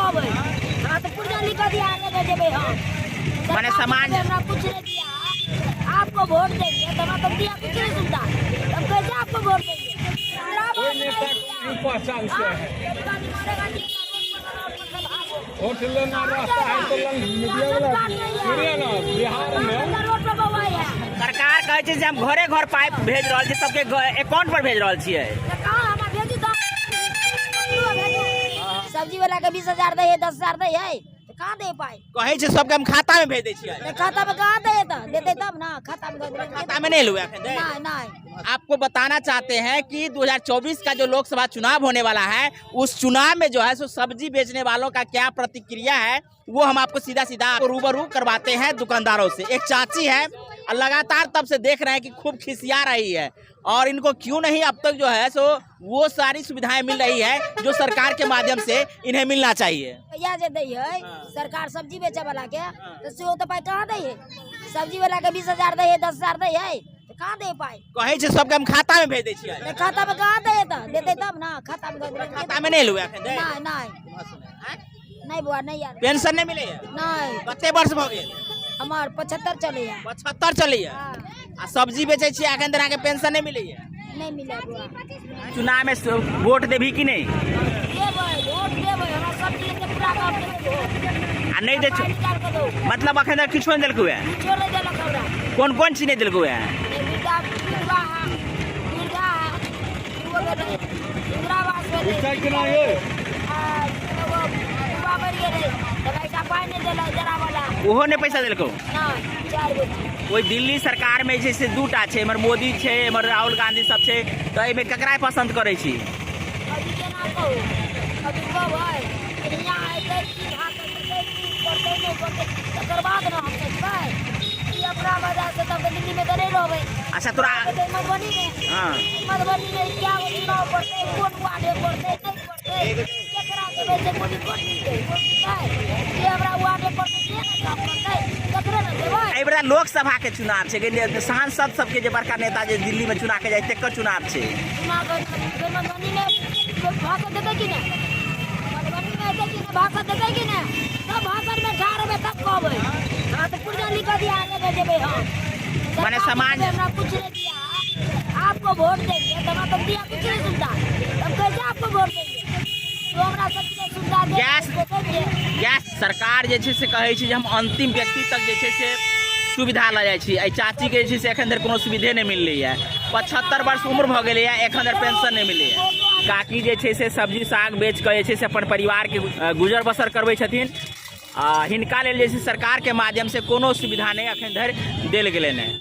कहबै? हमरा तऽ पुर्जा लिख कऽ दिया, आगे जेबै हम। माने सरकार समाज- ने हमरा कुछ नहीं दिया। आपको वोट देंगे तो हमरा तो दिया कुछ नहीं सुविधा, तब कैसे आपको वोट देंगे? इंदिरा आवास कोई नहीं नेता को दिया। नहीं पहचानते हाँ, हैं। गरीब आदमी मरेगा नहीं, रोड पर सब भागो। वोट लेना रहता है तो लंग मीडिया वाला सुनिए ना, बिहार में रोड पर बौआइ है। सरकार कहै छै जे हम घरे घर पाइप भेज रहल छी, सबके अकाउंट पर भेज रहल छियै। तऽ कहाँ? हमरा भेजू तऽ भेजू। सब्जी वाला के 20,000 दै है, 10,000 दै है, तऽ कहाँ दे पाइ? कहै छै सबके हम खाता में भेज दै छियै। तऽ खाता में कहाँ दे? तऽ देतै तब ना खाता में दऽ देबै। खाता में नहीं लुए एखन धरि? नहीं। आपको बताना चाहते हैं कि 2024 का जो लोकसभा चुनाव होने वाला है, उस चुनाव में जो है सो सब्जी बेचने वालों का क्या प्रतिक्रिया है, वो हम आपको सीधा सीधा रूबरू करवाते हैं दुकानदारों से। एक चाची है और लगातार तब से देख रहे हैं कि खूब खिसिया रही है और इनको क्यों नहीं अब तक जो है सो वो सारी सुविधाएं मिल रही है जो सरकार के माध्यम से इन्हें मिलना चाहिए। भैया, जे दै है सरकार सब्जी बेचे वाला के, तऽ सेहो तऽ पाइ कहाँ दै है? सब्जी वाला के 20,000 दै है, 10,000 दै है, तऽ कहाँ दे पाइ? कहै छै सबके हम खाता में भेज दै छियै। तऽ खाता में कहाँ दे? तऽ देतै तब ना खाता में दऽ देबै। खाता में नहीं लुए एखन धरि? नहीं बुआ, नहीं यार। पेंशन नहीं मिले? नहीं। कते वर्ष भऽ गेल? हमर 75 चलैया। 75 चलैया? हाँ। आ सब्जी बेचै छियै, एखन धरि अहाँके पेंशन नहि मिलैया? नहीं मिले बुआ। चुनाव में वोट देबही कि नहि? देबै, वोट देबै। हमरा सब्जी लेके पूरा काम देबै वोट। आ नहि दै पाइ निकाल कऽ दौ। मतलब एखन धरि किछो नहि देलकौ हे? किछो नहि देलक हमरा। कोन कोन चीज नहि देलकौ हे? नहि, वृद्धा, विधवा है, वृद्धा है, दूगो भेलै, इंदिरा आवास भेलै। पूछा कि ना ये? आ, एगो विधवा मरि गेलै तऽ पैसा पाइ नहि देलक जरा वाला। ओहो नहि पैसा देलकौ? नहि, चारि गो चीज। ओहि दिल्ली सरकारमे जे छै से दूटा छै, एम्हर मोदी छै, एम्हर राहुल गांधी सब छै, तऽ एहिमे ककरा पसन्द करै छी? अभी केना कहू? अभी कहबै, हियाँ अयतै, की भाषण देतै, की करतै, नहि करतै, तकर बाद ने हम सोचबै कि अपना वजह से। तब तऽ दिल्लीमे तऽ नहि रहबै। अच्छा, तोरा रहबै मधुबनीमे। मधुबनीमे क्या गो चुनाव पड़तै, कोन वार्डे पड़तै, नहि पड़तै, केकरा देबै से कोन कोन मिलतै? जे हमरा वार्डे पड़तै से ने काम करतै, तकरे ने देबै। एहि बेरा लोकसभा के चुनाव छै कि सांसद सबके, जे बड़का नेता जे दिल्ली में चुना के जाय, तेकर चुनाव छै। चुनाव मधुबनीमे भाषण देतै कि नहि? मधुबनीमे एतै कि नहि? भाषण देतै कि नहि? तब भाषणमे ठाढ़ हेबै तब कहबै। हमरा तऽ पुर्जा लिख कऽ दिया, आगे जेबै हम। माने सरकार समाज- ने हमरा कुछ नहीं दिया। आपको वोट देंगे तो हमरा तो दिया कुछ नहीं सुविधा, तब कैसे आपको वोट देंगे? तो हमरा सबके सुविधा दे देंगे। गैस सरकार जे छै से कहै छै जे हम अंतिम व्यक्ति तक जे छै से सुविधा लऽ जाइ छी। एहि चाचीके जे छै से एखन धरि कोनो सुविधे नहि मिललैए। 75 वर्ष उम्र भऽ गेलैए, एखन धरि पेंशन नहि मिलैए। काकी जे छै से सब्जी साग बेच कऽ जे छै से अपन परिवारके गुजर बसर करबै छथिन आ हिनका लेल जे छै सरकारके माध्यमसँ कोनो सुविधा नहि एखन धरि देल गेलनि हँ।